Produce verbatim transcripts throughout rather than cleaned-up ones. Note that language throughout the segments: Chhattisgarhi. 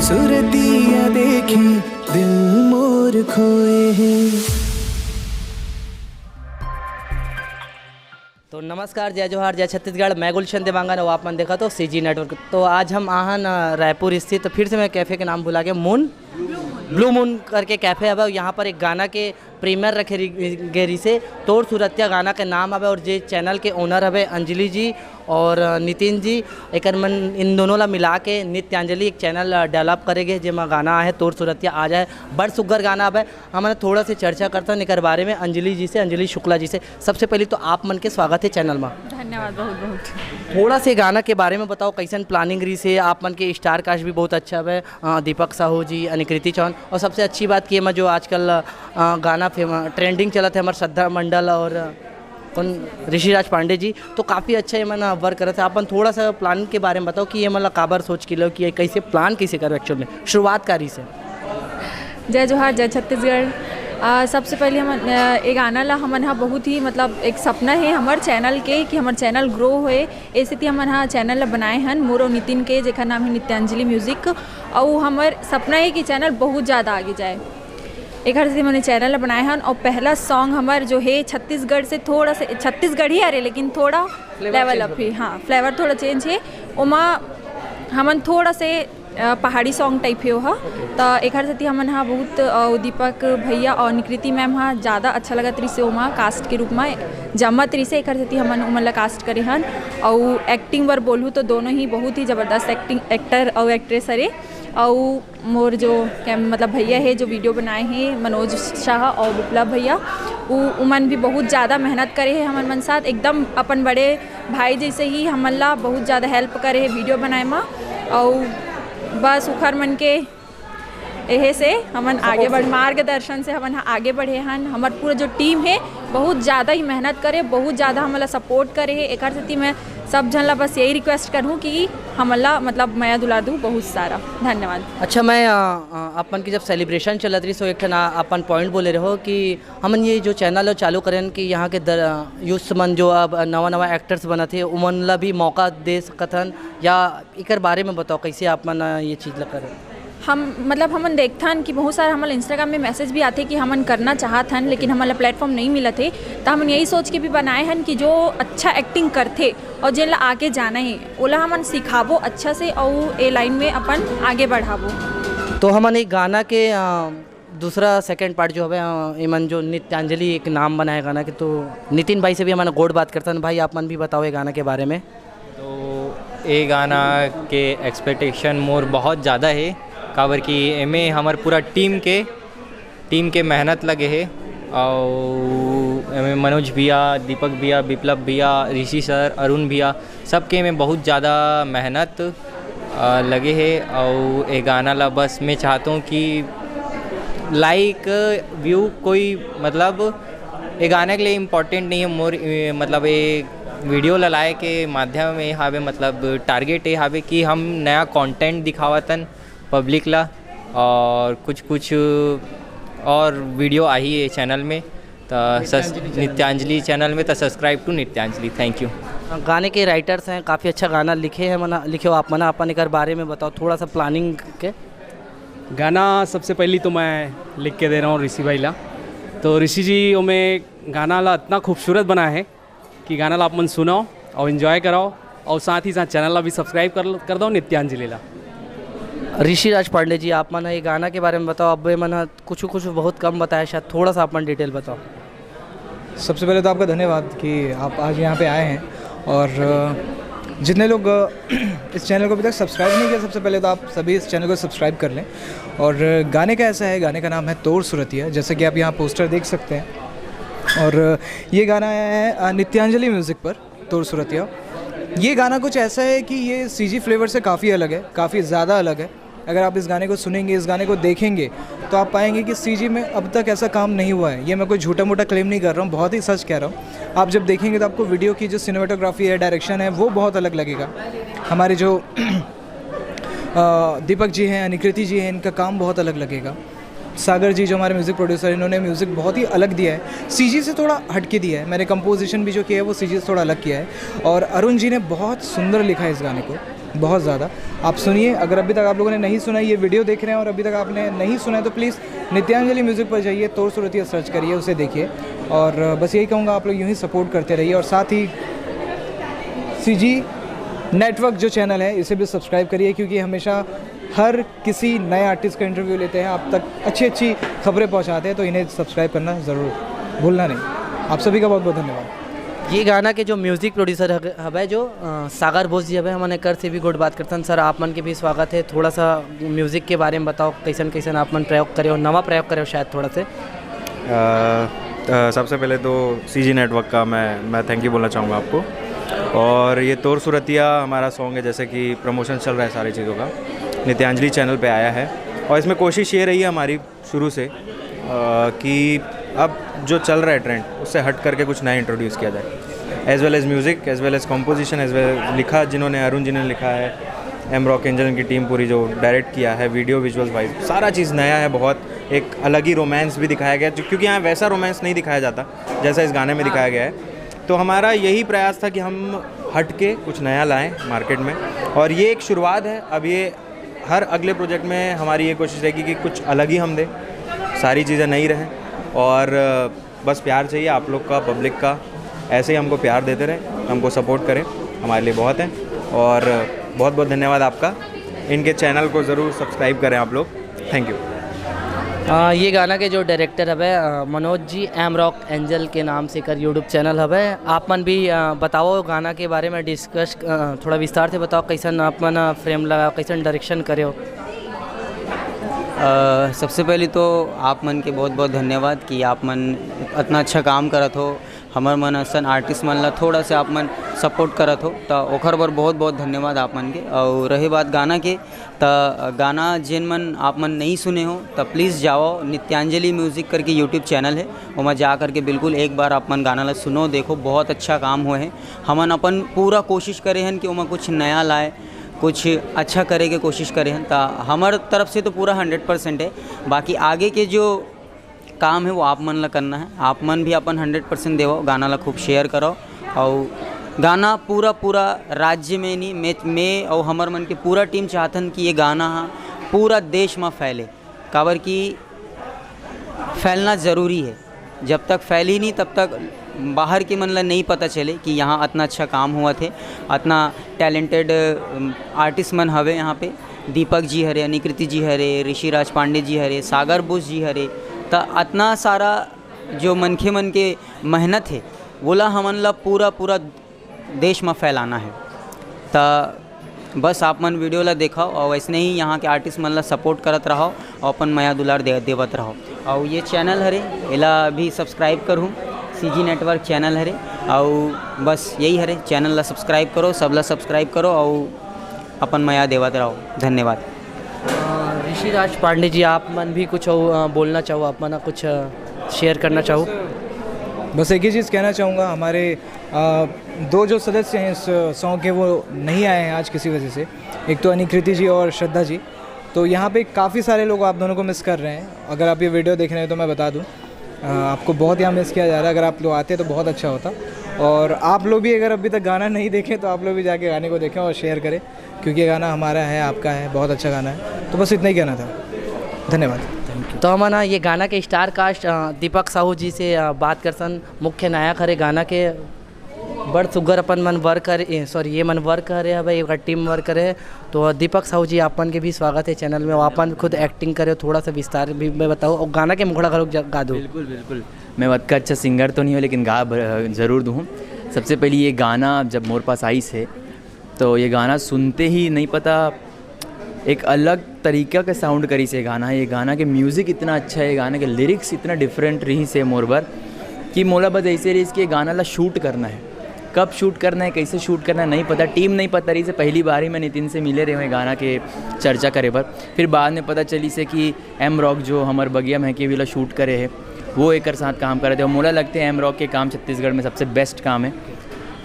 सुरतिया देखी दिल मोर खोए है। तो नमस्कार, जय जोहार, जय छत्तीसगढ़। मैं गुलशन देवांगन और आप मन देखत हो सीजी नेटवर्क। तो आज हम आहन अ, रायपुर स्थित, फिर से मैं कैफे के नाम भुला गया, मून, ब्लू मून करके कैफे हवे। यहाँ पर एक गाना के प्रीमियर रखे रि-, गे रिसे, तोर सुरतिया गाना के नाम हवे। और जे चैनल के ओनर हवे अंजलि जी और अ, नितिन जी, एकर मन इन दोनों ला मिला के नित्यांजलि एक चैनल अ, डेवलप करे गे, जेमा गाना आहे तोर सुरतिया आ जाए, बड़ सुग्घर गाना हवे। हमन थोड़ा से चर्चा करथन एकर बारे में अंजलि जी से, अंजलि शुक्ला जी से। सबसे पहले तो आप मन के स्वागत है चैनल में। धन्यवाद बहुत बहुत। थोड़ा से गाना के बारे में बताओ, कैसन प्लानिंग रही से? आप मन के स्टार कास्ट भी बहुत अच्छा है, अ, दीपक साहू जी, अनिकृति चौहान, और सबसे अच्छी बात कि एमा जो आजकल अ, गाना फेम ट्रेंडिंग चलत है हमारे श्रद्धा मंडल और अ, कौन, ऋषिराज पांडे जी, तो काफ़ी अच्छा ये मन वर्क करत है। आप मन थोड़ा सा प्लानिंग के बारे में बताओ कि ये मन ला काबर सोच के लो कि ये कैसे प्लान कैसे करो एक्चुअल में शुरुआत का रही से? जय जोहार, जय छत्तीसगढ़। आ, सबसे पहले हम अ, ये गाना ला हमन हा बहुत ही, मतलब, एक सपना है हमर चैनल के कि हमर चैनल ग्रो होए। ए सेती हमन हा चैनल ला बनाए हन, मोर और नितिन के, जेकर नाम है नित्यांजलि म्यूजिक। और हमर सपना है कि चैनल बहुत ज़्यादा आगे जाए। एकर सेती हमन चैनल ला बनाए हन। और पहला सॉन्ग हमर जो है छत्तीसगढ़ से थोड़ा से, छत्तीसगढ़ी हरे, लेकिन थोड़ा लेवल अप ही, हाँ, फ्लेवर थोड़ा चेंज है। ओमा हमन थोड़ा से अ, पहाड़ी सॉन्ग टाइप हे ओहा। त एखर सेती हमन हा बहुत, अ, दीपक भैया और निकृति मैम हा ज़्यादा अच्छा लगत रहिसे ओमा कास्ट के रूप में जमत रहिसे, एखर सेती हमन ओमन ला कास्ट करे हन। और एक्टिंग बर बोलहूँ तो दोनों ही बहुत ही ज़बरदस्त एक्टिंग, एक्टर और एक्ट्रेस हरे। और मोर जो कैम-, मतलब भैया है जो वीडियो बनाए हैं, मनोज शाह और विप्लव भैया, उ-, उमन भी बहुत ज़्यादा मेहनत करे हैं हमन मन साथ, एकदम अपन बड़े भाई जैसे ही हमन ला बहुत ज़्यादा हेल्प करे हे वीडियो बनाए म। अउ बस उखर मन के एहे से हमन आगे बढ़, मार्गदर्शन से हमन ह आगे बढ़े हन। हमर पूरा जो टीम हे बहुत ज़्यादा ही मेहनत करे, बहुत ज़्यादा हमन ला सपोर्ट करे हे। एकर सेती मैं सब झन ला बस यही रिक्वेस्ट करहूँ कि हमन ला, मतलब, मया दुलार दू बहुत सारा। धन्यवाद। अच्छा, मैं, अ, अ, अपन के जब सेलिब्रेशन चलत रही सो एक ठन आ-, अपन पॉइंट बोले रहो कि हमन ये जो चैनल ल चालू करेन कि यहाँ के दर-, यूथ मन जो अब नवा नवा एक्टर्स बनत हे, उमन ला भी मौका दे सकत हन, या एकर बारे में बताओ, कैसे आप मन ये चीज़ ला करें? हम, मतलब, हमन देखथन कि बहुत सारा हमन ला इंस्टाग्राम में मैसेज भी आथे कि हमन करना चाहत हन, लेकिन हमन ला प्लेटफॉर्म नहीं मिलत हे। त हमन यही सोच के भी बनाए हन कि जो अच्छा एक्टिंग करथे और जेन ला आगे जाना हे, ओला हमन सिखाबो अच्छा से, और ए लाइन में अपन आगे बढ़ाबो। तो हमन एक गाना के, अ, दूसरा सेकंड पार्ट जो हवे, अ, एमन जो नित्यांजलि एक नाम बनाए गाना के, तो नितिन भाई से भी हमन गोठ बात करथन। भाई, आप मन भी बताओ ये गाना के बारे में। तो ये गाना के एक्सपेक्टेशन मोर बहुत ज़्यादा हे, काबर कि एमे हमर पूरा टीम के, टीम के मेहनत लगे हे। और एमे मनोज भैया, दीपक भैया, विप्लव भैया, ऋषि सर, अरुण भैया, सबके में बहुत ज़्यादा मेहनत, अ, लगे हे। और ये गाना ला बस मैं चाहता हूँ कि लाइक, व्यू, कोई, मतलब, ये गाने के लिए इम्पोर्टेंट नहीं है मोर, ए, मतलब, ये वीडियो ला लाए के माध्यम ये हावे, मतलब, टारगेट ये हावे कि हम नया कंटेंट दिखावतन पब्लिक ला, और कुछ कुछ और वीडियो आही ये चैनल में, त सस-, नित्यांजलि चैनल में, त subscribe to नित्यांजलि। Thank you। गाने के राइटर्स हैं, काफ़ी अच्छा गाना लिखे हैं मना, लिखे हो आप मना, अपन एकर बारे में बताओ थोड़ा सा प्लानिंग के। गाना सबसे पहली तो मैं लिख के दे रहा हूँ ऋषि भाई ला। तो ऋषि जी, ओमे गाना ला इतना खूबसूरत बनाए हे कि गाना ला आप मन सुनाओ और एंजॉय कराओ, और साथ ही साथ चैनल ला भी सब्सक्राइब कर, कर दो नित्यांजलि ला। ऋषिराज पांडे जी, आप मन ये गाना के बारे में बताओ। अब ये मन कुछ कुछ बहुत कम बताया, शायद थोड़ा सा आप मन डिटेल बताओ। सबसे पहले तो आपका धन्यवाद कि आप आज यहाँ पे आए हैं, और अ, जितने लोग अ, इस चैनल को अभी तक सब्सक्राइब नहीं किया, सबसे पहले तो आप सभी इस चैनल को सब्सक्राइब कर लें। और अ, गाने का ऐसा है, गाने का नाम है तोर सुरतिया, जैसे कि आप यहाँ पोस्टर देख सकते हैं। और अ, ये गाना आया है अ, नित्यांजलि म्यूज़िक पर, तोर सुरतिया। ये गाना कुछ ऐसा है कि ये सीजी फ्लेवर से काफ़ी अलग है, काफ़ी ज़्यादा अलग है। अगर आप इस गाने को सुनेंगे, इस गाने को देखेंगे, तो आप पाएंगे कि सीजी में अब तक ऐसा काम नहीं हुआ है। ये मैं कोई झूठा मोटा क्लेम नहीं कर रहा हूँ, बहुत ही सच कह रहा हूँ। आप जब देखेंगे तो आपको वीडियो की जो सिनेमेटोग्राफी है, डायरेक्शन है, वो बहुत अलग लगेगा। हमारे जो अ, दीपक जी हैं, अनिकृति जी हैं, इनका काम बहुत अलग लगेगा। सागर जी जो हमारे म्यूज़िक प्रोड्यूसर, इन्होंने म्यूज़िक बहुत ही अलग दिया है, सीजी से थोड़ा हटके दिया है। मैंने कंपोजिशन भी जो किया है वो सीजी से थोड़ा अलग किया है। और अरुण जी ने बहुत सुंदर लिखा है इस गाने को। बहुत ज़्यादा। आप सुनिए, अगर अभी तक आप लोगों ने नहीं सुना है, ये वीडियो देख रहे हैं और अभी तक आपने नहीं सुना है, तो प्लीज़ नित्यांजलि म्यूज़िक पर जाइए, तोर सुरतिया सर्च करिए, उसे देखिए। और बस यही कहूँगा, आप लोग यूँ ही सपोर्ट करते रहिए और साथ ही सीजी नेटवर्क जो चैनल है, इसे भी सब्सक्राइब करिए, क्योंकि हमेशा हर किसी नए आर्टिस्ट का इंटरव्यू लेते हैं। आप तक अच्छी अच्छी खबरें पहुँचाते हैं, तो इन्हें सब्सक्राइब करना ज़रूर भूलना नहीं। आप सभी का बहुत बहुत धन्यवाद। ये गाना के जो म्यूजिक प्रोड्यूसर हग-, हवय जो, अ, सागर बोस जी हवय, हमन एकर से भी गोठ बात करथन। सर, आप मन के भी स्वागत है। थोड़ा सा म्यूजिक के बारे में बताओ, कैसन कैसन आप मन प्रयोग करे हो, नवा प्रयोग करे हो शायद थोड़ा से। अ, अ, सबसे पहले तो सीजी नेटवर्क का मैं मैं थैंक यू बोलना चाहूँगा आपको। और ये तोर सुरतिया हमारा सॉन्ग है, जैसे कि प्रमोशन चल रहा है सारी चीज़ों का, नित्यांजलि चैनल पे आया है। और इसमें कोशिश ये रही है हमारी शुरू से, अ, कि अब जो चल रहा है ट्रेंड, उससे हट करके कुछ नया इंट्रोड्यूस किया जाए। As well as music, as well as composition, as well लिखा जिन्होंने, अरुण जी ने लिखा है, एम रॉक एंजल की टीम पूरी जो डायरेक्ट किया है, वीडियो विजुअल्स वाइज सारा चीज़ नया है बहुत। एक अलग ही रोमांस भी दिखाया गया, जो- क्योंकि यहाँ वैसा रोमांस नहीं दिखाया जाता जैसा इस गाने में दिखाया गया है। तो हमारा यही प्रयास था कि हम हट के कुछ नया लाएं मार्केट में, और ये एक शुरुआत है। अब ये हर अगले प्रोजेक्ट में हमारी ये कोशिश रहेगी कि कुछ अलग ही हम दें, सारी चीज़ें नई रहें। और अ, बस प्यार चाहिए आप लोग का, पब्लिक का। ऐसे ही हमको प्यार देते रहें, हमको सपोर्ट करें, हमारे लिए बहुत है। और अ, बहुत बहुत धन्यवाद आपका। इनके चैनल को ज़रूर सब्सक्राइब करें आप लोग। Thank you. आ, ये गाना के जो डायरेक्टर हवे, आ, Manoj ji, M rock angel के नाम से एकर यूट्यूब चैनल हवे। आप मन भी, आ, बताओ गाना के बारे में डिस्कस, आ, थोड़ा विस्तार से बताओ, कैसन आप मन, आ, फ्रेम लगाओ, कैसन डायरेक्शन करे हो। अ, सबसे पहले तो आप मन के बहुत बहुत धन्यवाद कि आप मन इतना अच्छा काम करत हो, हमर मन असन आर्टिस्ट मन ला थोड़ा से आप मन सपोर्ट करत हो, तो ओखर बर बहुत बहुत धन्यवाद आप मन के। और रही बात गाना के, त गाना जेन मन आप मन नहीं सुने हो, त प्लीज़ जाओ, नित्यांजलि म्यूजिक करके यूट्यूब चैनल है, ओमा जा करके बिल्कुल एक बार आप मन गाना ला सुनो, देखो, बहुत अच्छा काम हुए है। हमन अपन पूरा कोशिश करे हन कि ओमा कुछ नया लाए, कुछ अच्छा करे के कोशिश करे हन। त हमर तरफ से तो पूरा हंड्रेड परसेंट है, बाकी आगे के जो काम है वो आप मन ला करना है। आप मन भी अपन हंड्रेड परसेंट देवो, गाना ला खूब शेयर करो। और गाना पूरा पूरा राज्य में नहीं, मैं मैं और हमर मन के पूरा टीम चाहथन कि ये गाना हा पूरा देश में फैले, काबर कि फैलना ज़रूरी है। जब तक फैली नहीं, तब तक बाहर के मन ला नहीं पता चले कि यहाँ अतना अच्छा काम हुआ थे, अतना टैलेंटेड आर्टिस्ट मन हवे यहाँ पे। दीपक जी हरे, अनिकृति जी हरे, ऋषिराज पांडे जी हरे, सागर बोस जी हरे, त अतना सारा जो मनखे मन के मेहनत है, वोला हमन ला पूरा पूरा देश में फैलाना है। त बस आप मन वीडियो ला देखो और वैसने ही यहाँ के आर्टिस्ट मन ला सपोर्ट करत रहो और अपन मया दुलार दे, देवत रहो। और ये चैनल हरे, एला भी सब्सक्राइब करहूँ, सीजी नेटवर्क चैनल हरे। और बस यही हरे, चैनल ला सब्सक्राइब करो, सब ला सब्सक्राइब करो और अपन मया देवत रहो। धन्यवाद। अ, ऋषिराज पांडे जी, आप मन भी कुछ, अ, बोलना चाहो, आप मन कुछ, अ, शेयर करना चाहो? बस एक ही चीज़ कहना चाहूँगा, हमारे अ, दो जो सदस्य हैं इस सॉन्ग के, वो नहीं आए हैं आज किसी वजह से। एक तो अनिकृति जी और श्रद्धा जी। तो यहाँ पे काफ़ी सारे लोग आप दोनों को मिस कर रहे हैं। अगर आप ये वीडियो देख रहे हैं तो मैं बता दूँ, अ, आपको बहुत यहाँ मिस किया जा रहा है। अगर आप लोग आते तो बहुत अच्छा होता। और आप लोग भी अगर अभी तक गाना नहीं देखे तो आप लोग भी जाके गाने को देखें और शेयर करें, क्योंकि ये गाना हमारा है, आपका है, बहुत अच्छा गाना है। तो बस इतना ही कहना था। धन्यवाद। तो हमन ह ये गाना के स्टार कास्ट, अ, दीपक साहू जी से, अ, बात करथन, मुख्य नायक हरे गाना के। बड़ सुग्घर अपन मन वर्क करे, सॉरी, ये मन वर्क करे हवे, एकर टीम वर्क करे। तो दीपक साहू जी, आप मन के भी स्वागत है चैनल में। आप मन खुद एक्टिंग करे हो, थोड़ा सा विस्तार भी में बताओ और गाना के मुखड़ा घलोक ज-, गा दो। बिल्कुल, बिल्कुल। मैं अतका अच्छा सिंगर तो नहीं हूँ, लेकिन गा ब-, जरूर दूँ। सबसे पहले ये गाना जब मोर पास आइस हे, तो ये गाना सुनते ही नहीं पता, एक अलग तरीका का साउंड करिस ये गाना। ये गाना के म्यूजिक इतना अच्छा है, ये गाना के लिरिक्स इतना डिफरेंट रहिस हे मोर बर, कि मोला बस ऐसे रहिस कि ये गाना ला शूट करना है। कब शूट करना है, कैसे शूट करना है, नहीं पता। टीम नहीं पता रहिस हे। पहली बार ही मैं नितिन से मिले रहे हूँ ये गाना के चर्चा करे बर। फिर बाद में पता चलिस हे कि एम रॉक जो हमर बगिया महके भी ला शूट करे हे, वो एकर साथ काम करत हे। और मोला लगथे एम रॉक के काम छत्तीसगढ़ में सबसे बेस्ट काम है।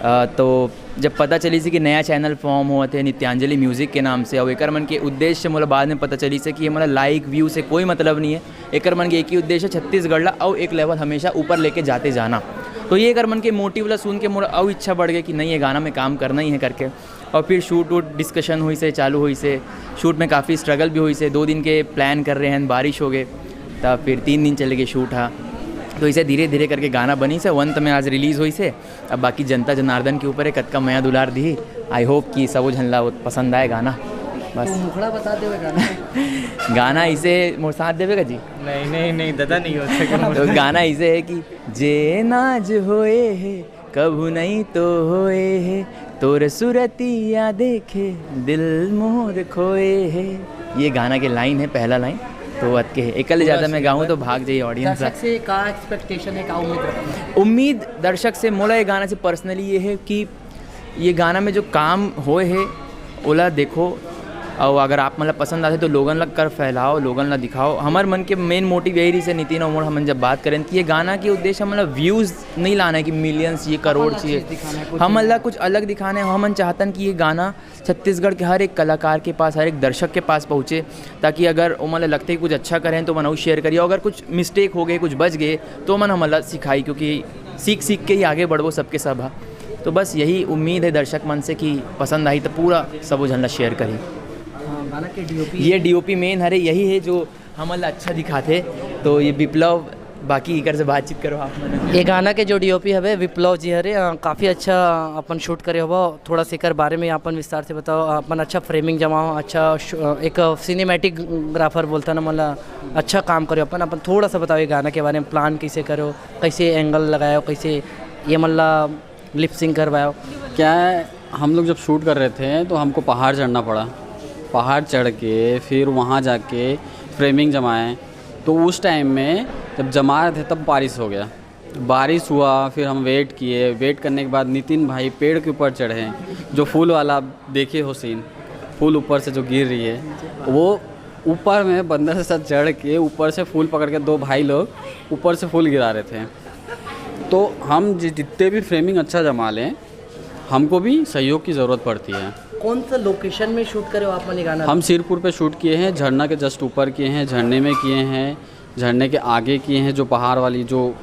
अ, तो जब पता चलिस हे कि नया चैनल फॉर्म होवत हे नित्यांजलि म्यूजिक के नाम से, और एकर मन के उद्देश्य मोला बाद में पता चलिस हे कि ये मोला लाइक व्यू से कोई मतलब नहीं है। एकर मन के एक ही उद्देश्य है, छत्तीसगढ़ ला अउ एक लेवल हमेशा ऊपर लेके जाते जाना। तो ये एकर मन के मोटिव ला सुन के मोर अउ इच्छा बढ़ गई कि नहीं, ये गाना में काम करना ही है करके। और फिर शूट वूट डिस्कशन होइस हे, चालू होइस हे। शूट में काफ़ी स्ट्रगल भी होइस हे, दो दिन के प्लान करे रहेन, बारिश हो गे, तब फिर तीन दिन चले गे शूट हा। तो इसे धीरे धीरे करके गाना बनिस हे, अंत में आज रिलीज होइस हे। अब बाकी जनता जनार्दन के ऊपर हे, कतका मया दुलार दिही। आई होप कि सबो झन ला वो पसंद आए गाना। बस। तो मुखड़ा बता देवे गाना। गाना इसे मोर साथ देवे का जी? नहीं, नहीं, नहीं, दादा, नहीं हो सके। तो गाना इसे हे कि जे नाज होए हे, कभू नहीं तो होए हे, तोर सुरतिया देखे दिल मोर खोए हे। ये गाना के लाइन हे, पहला लाइन। तो अतके हे, एकले ज्यादा मैं गाऊँ तो भाग जाई ऑडियंस। दर्शक से का एक्सपेक्टेशन हे, का उम्मीद रखना हे? उम्मीद दर्शक से, मोला ये गाना से पर्सनली ये हे कि ये गाना में जो काम होए हे, ओला देखो, और अगर आप मन ला पसंद आथे तो लोगन ला कर फैलाओ, लोगन ला दिखाओ। हमर मन के मेन मोटिव यही रहिस हे, नितिन और मोर हमन जब बात करेन कि ये गाना के उद्देश्य हमन ला व्यूज नहीं लाना हे कि मिलियंस, ये करोड़ चाहिए। हमन ला कुछ अलग दिखाना हे। हमन चाहतन कि ये गाना छत्तीसगढ़ के हर एक कलाकार के पास, हर एक दर्शक के पास पहुँचे, ताकि अगर ओमन ला लगथे कि कुछ अच्छा करें तो ओमन अउ शेयर करिए, अगर कुछ मिस्टेक हो गए, कुछ बच गए, तो ओमन हमन ला सिखाई, क्योंकि सीख सीख के ही आगे बढ़बो सबके सब हा। तो बस यही उम्मीद हे दर्शक मन से कि पसंद आही तो पूरा सबो झन ला शेयर करी। हाँ, गाना के डीओपी ये डीओपी मेन हरे, यही हे जो हमन ला अच्छा दिखाथे। तो ये विप्लव, बाकी इकर से बातचीत करो आप मन। ये गाना के जो डीओपी हवे विप्लव जी हरे, अ, काफ़ी अच्छा अपन शूट करे हबो। थोड़ा सा एकर बारे में अपन विस्तार से बताओ। अपन अच्छा फ्रेमिंग जमाओ, अच्छा श-, अ, एक सिनेमैटिक ग्राफर बोलता ना, मतलब अच्छा काम करो अपन। अपन थोड़ा सा बताओ ये गाना के बारे में, प्लान कैसे करो, कैसे एंगल लगायो, कैसे ये मतलब लिप सिंक करवायो? क्या है, हम लोग जब शूट कर रहे थे तो हमको पहाड़ चढ़ना पड़ा। पहाड़ चढ़ के फिर वहाँ जाके फ्रेमिंग जमाए। तो उस टाइम में जब जमा रहे थे तब बारिश हो गया। बारिश हुआ, फिर हम वेट किए। वेट करने के बाद नितिन भाई पेड़ के ऊपर चढ़े, जो फूल वाला, देखे हो सीन, फूल ऊपर से जो गिर रही है, वो ऊपर में बंदर से साथ चढ़ के ऊपर से फूल पकड़ के दो भाई लोग ऊपर से फूल गिरा रहे थे। तो हम जि-, जितने भी फ्रेमिंग अच्छा जमा लें, हमको भी सहयोग की ज़रूरत पड़ती है। कौन सा लोकेशन में शूट करे हो आप मन ये गाना? हम सिरपुर पे शूट किए हैं, झरना के जस्ट ऊपर किए हैं, झरने में किए हैं, झरने के आगे किए हैं, जो पहाड़ वाली, जो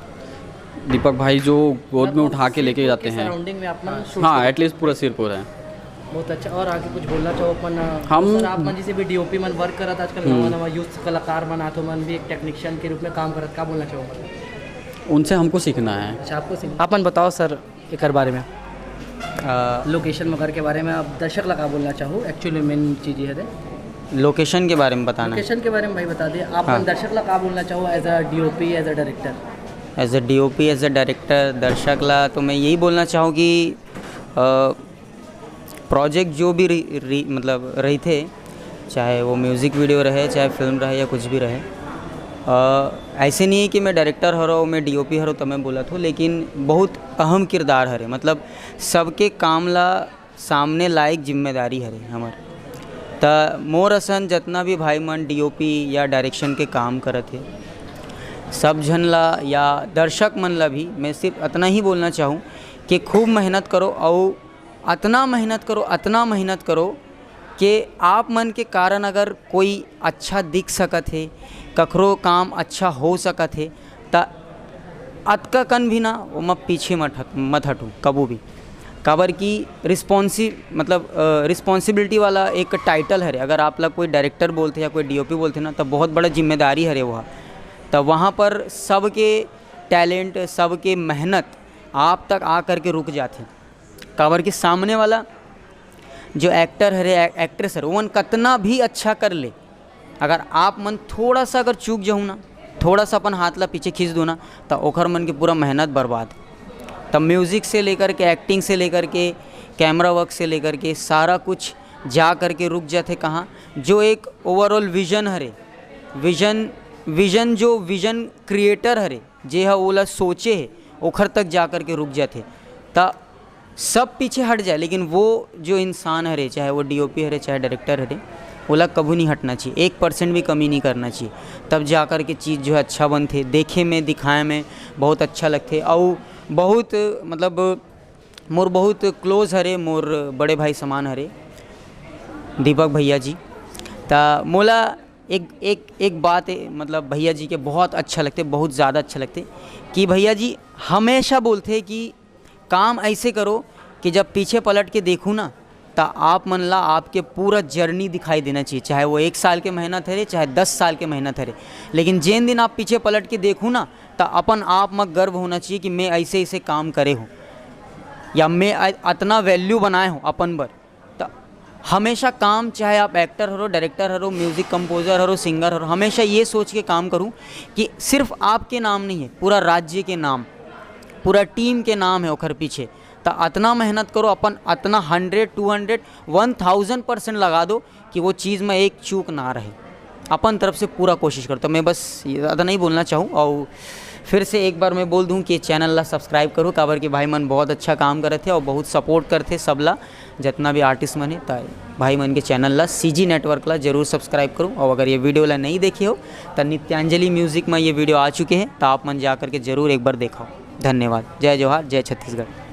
दीपक भाई जो गोद में उठा के लेके जाते हैं। सराउंडिंग में आप मन शूट हाँ, एटलीस्ट पूरा सिरपुर है। बहुत अच्छा। और आगे कुछ बोलना चाहो अपन? हम सर, आप मन जैसे भी डीओपी मन वर्क करत, आजकल नवा नवा यूथ कलाकार मन आथो, मन भी एक टेक्नीशियन के रूप में काम करत, का बोलना चाहो अपन? उनसे हमको सीखना है। अच्छा, आपको सीखना। अपन बताओ सर एकर बारे में। अ, लोकेशन वगैरह के बारे में आप दर्शक ला का बोलना चाहो? एक्चुअली मेन चीज़ ये है। लोकेशन के बारे में बताना है। लोकेशन के बारे में भाई बता दे, आप हाँ। दर्शक ला का बोलना चाहो as a DOP, as a director? As a DOP, as a director, दर्शक ला तो मैं यही बोलना चाहूँ कि, अ, प्रोजेक्ट जो भी रि-, रि-, मतलब रहिथे, चाहे वो म्यूज़िक वीडियो रहे, चाहे फिल्म रहे या कुछ भी रहे, अ, ऐसे नहीं है कि मैं डायरेक्टर हरो, मैं डीओपी हरो, तब मैं बोलत हूँ, लेकिन बहुत अहम किरदार हरे, मतलब सबके काम ला सामने लायक जिम्मेदारी हरे हमर। त मोर असन जतना भी भाई मन डीओपी या डायरेक्शन के काम करत हे, सब झन ला या दर्शक मन ला भी मैं सिर्फ अतना ही बोलना चाहूँ कि खूब मेहनत करो, अउ अतना मेहनत करो, अतना मेहनत करो कि आप मन के कारण अगर कोई अच्छा दिख सकत हे, कखरो काम अच्छा हो सकत हे, त अतका कन भी ना ओमा पीछे मत हट, मत हटो कबू भी। काबर कि रिस्पॉन्सि-, मतलब, अ, रिस्पॉन्सिबिलिटी वाला एक टाइटल हरे। अगर आप ला कोई डायरेक्टर बोलथे या कोई डीओपी बोलथे ना, त बहुत बड़ा जिम्मेदारी हरे वो। त वहाँ पर सबके टैलेंट, सबके मेहनत आप तक आ करके रुक जाथे। काबर कि सामने वाला जो एक्टर हरे, ए-, एक्ट्रेस हरे, ओमन कतना भी अच्छा कर ले, अगर आप मन थोड़ा सा अगर चूक जाहू ना, थोड़ा सा अपन हाथ ला पीछे खींच दो ना, त ओखर मन के पूरा मेहनत बर्बाद। तब म्यूज़िक से लेकर के, एक्टिंग से लेकर के, कैमरा वर्क से लेकर के सारा कुछ जा करके रुक जाथे कहाँ, जो एक ओवरऑल विजन हरे, विजन, विजन जो विजन क्रिएटर हरे, जे ह ओला सोचे हे, ओखर तक जा करके रुक जाथे। त सब पीछे हट जाए, लेकिन वो जो इंसान हरे, चाहे वो डीओपी हरे, चाहे डायरेक्टर हरे, ओला कभू नहीं हटना चाहिए, एक परसेंट भी कमी नहीं करना चाहिए। तब जा करके चीज़ जो है अच्छा बनथे, देखे में, दिखाए में बहुत अच्छा लगथे। अउ बहुत, मतलब, मोर बहुत क्लोज हरे, मोर बड़े भाई समान हरे दीपक भैया जी। त मोला एक, एक, एक बात, मतलब, भैया जी के बहुत अच्छा लगथे, बहुत ज़्यादा अच्छा लगथे कि भैया जी हमेशा बोलथे कि काम ऐसे करो कि जब पीछे पलट के देखूँ ना, त आप मन ला आपके पूरा जर्नी दिखाई देना चाहिए, चाहे वो एक साल के मेहनत हरे, चाहे दस साल के मेहनत हरे, लेकिन जेन दिन आप पीछे पलट के देखू ना, त अपन आप म गर्व होना चाहिए कि मैं ऐसे ऐसे काम करे हूँ, या मैं अ- अतना वैल्यू बनाए हूँ अपन बर। त हमेशा काम, चाहे आप एक्टर हरो, डायरेक्टर हरो, म्यूजिक कंपोजर हरो, सिंगर हरो, हमेशा ये सोच के काम करूँ कि सिर्फ आपके नाम नहीं है, पूरा राज्य के नाम, पूरा टीम के नाम है ओखर पीछे। त अतना मेहनत करो, अपन अतना हंड्रेड, टू हंड्रेड, वन थाउजेंड परसेंट लगा दो कि वो चीज़ में एक चूक ना रहे। अपन तरफ से पूरा कोशिश करो। तो मैं बस ये ज़्यादा नहीं बोलना चाहूँ, और फिर से एक बार मैं बोल दूँ कि चैनल ला सब्सक्राइब करो, काबर कि भाई मन बहुत अच्छा काम करत हे और बहुत सपोर्ट करथे सबला, जितना भी आर्टिस्ट मन हे। त भाई मन के चैनल ला, सीजी नेटवर्क ला जरूर सब्सक्राइब करो, और अगर ये वीडियो ला नहीं देखे हो, त नित्यांजलि म्यूजिक में ये वीडियो आ चुके हैं, त आप मन जा करके जरूर एक बार देखो। धन्यवाद। जय जोहार, जय छत्तीसगढ़।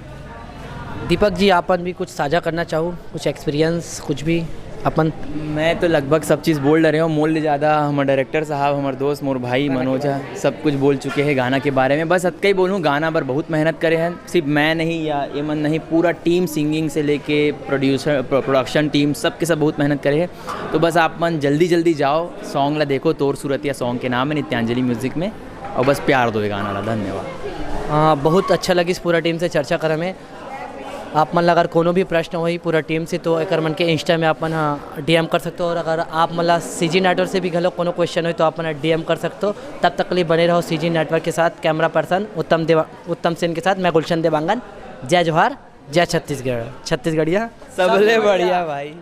दीपक जी, आप मन भी कुछ साझा करना चाहो, कुछ एक्सपीरियंस, कुछ भी अपन? मैं तो लगभग सब चीज़ बोल डरे हूँ। मोर ले ज़्यादा हमर डायरेक्टर साहब, हमर दोस्त, मोर भाई मनोज हा, सब कुछ बोल चुके हैं गाना के बारे में। बस अतका ही बोलूँ, गाना बर बहुत मेहनत करे हैं, सिर्फ मैं नहीं या ये मन नहीं, पूरा टीम, सिंगिंग से लेके प्रोड्यूसर, प्रोडक्शन टीम, सब के सब बहुत मेहनत करे हैं। तो बस आप मन जल्दी जल्दी जाओ, सॉन्ग ला देखो, तोर सूरतिया सॉन्ग के नाम है नित्यांजलि म्यूजिक में, और बस प्यार दो ये गाना ला। धन्यवाद। हाँ, बहुत अच्छा लगिस पूरा टीम से चर्चा करे में। आप मन ला अगर कोनो भी प्रश्न होही पूरा टीम से, तो एकर मन के इंस्टा में आप मन ह डीएम कर सकते हो, और अगर आप मन ला सीजी नेटवर्क से भी घलो कोनो क्वेश्चन होही, तो आप मन डीएम कर सकते हो। तब तक के लिए बने रहो सीजी नेटवर्क के साथ। कैमरा पर्सन उत्तम देवा, उत्तम सेन के साथ मैं गुलशन देवांगन। जय जोहार, जय छत्तीसगढ़, छत्तीसगढ़िया। सबले बढ़िया भाई।